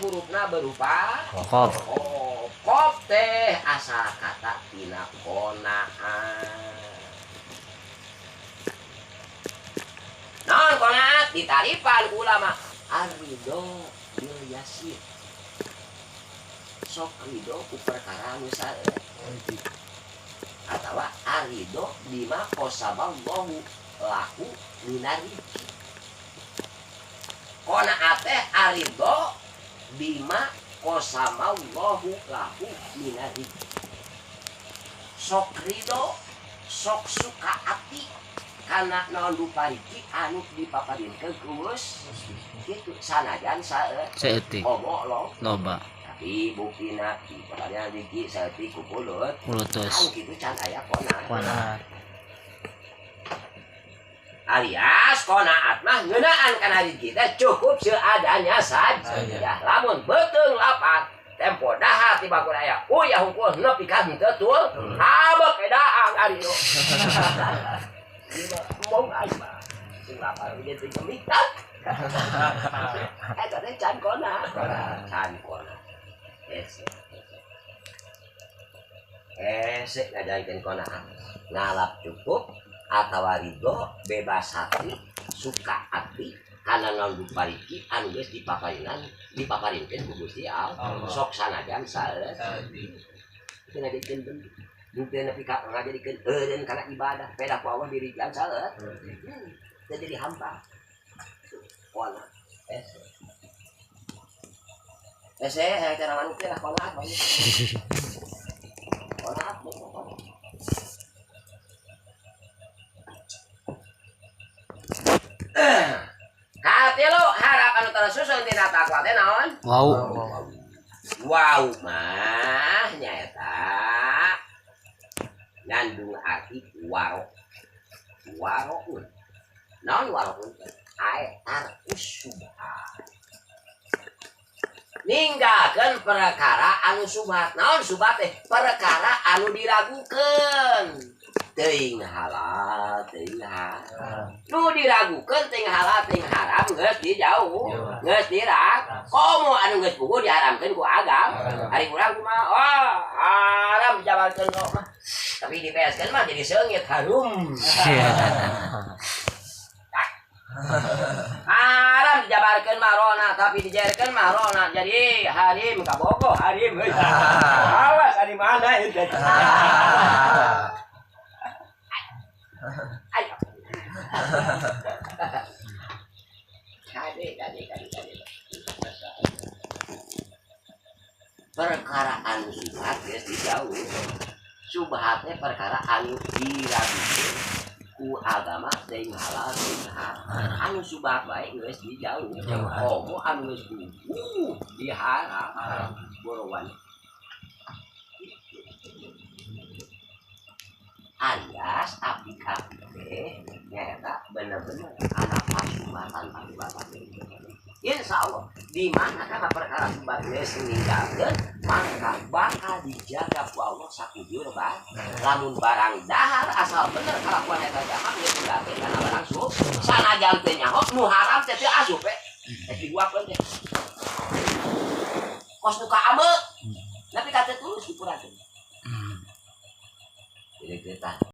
hurufna berupa Qaf. Qaf teh asal kata tina qanaat. Naon qanaat ditaripan ulama ar-ridho bil yasir. Sok ridho ku perkara nu saeutik. Atawa ar-ridho bima qasaballahu lahu minar rizqi. Qanaat teh ar-ridho bima qasamallahu lahu minar rizqi. Sok ridho, sok suka ati kana naon rupa rezeki anu dipaparinkeun ku kitu sanajan saeutik komo lo loba tapi buktina dipaparinkeun rezeki saeutik ku pulut pulutus kitu can aya qanaat alias qanaat mah ngeunaan kana rezeki teh cukup seadanya saja. Lamun beuteung lapar tempo dahar tiba ku aya uyah hungkul nepi ka henteu tul habek edaang ari yo. Mong aing mah sing lapar ge teu gemitak. Eta teh can qanaat, can qanaat. Hese. Hese ngajalankeun qanaat. Ngalap cukup atawa ridho, bebas hati, suka hati kana naon rupa rezeki anu geus dipaparinan, dipaparinkeun ku Gusti Allah. Sok sanajan saeutik. Teu ngajadikeun beuh. Mungkin nepi ka ngajadikeun eureun kana ibadah, pedah ku Allah dirijan saeutik. Teu jadi hampa. Qanaat. Hese. Hese hayang cara manuk teh lah qanaat banyak. Qanaat qanaat. Katilu harap anu tersusun tina takwa teh naon? Wau. Wau mah nyaeta ngandung arti warok. Warokun. Naon warokun teh? Ae tarkus subhat. Ninggalkeun perkara anu subhat. Naon subhat teh? Perkara anu diragukeun. Teuing halal, teuing haram. Nu diragukeun teuing halal, teuing haram geus dijauh, geus dirag. Komo anu geus puguh diharamkeun ku agama. Ari urang kumaha? Wah, haram dijabarkeun kok mah. Tapi dibereskeun mah jadi seungit harum. Haram dijabarkeun mah rona, tapi dijerkeun mah rona jadi harim kabogoh harim euy. Awas ari mana ieu. Ayo. Kade kade kade kade. Perkara anu subhat geus dijauh. Subhatnya perkara anu diragukeun ku agama teuing halal teuing haram. Anu subhat bae geus dijauh. Komo anu geus puguh diharam borowan. Alias apik-apik teh nyaeta bener-bener anak pasumatan pasumatan. Insya Allah di mana kana perkara subhat geus ninggalkeun maka bakal dijaga ku Allah sakujur bae. Lamun barang dahar asal bener kalakuan eta jahat geus ninggalkeun kana barang sub sanajan teu nyaho nu haram teh teu asup we. Teh diguakeun teh. Kos nu kaame. Tapi ka teu tulus dipurakeun. Jadi kita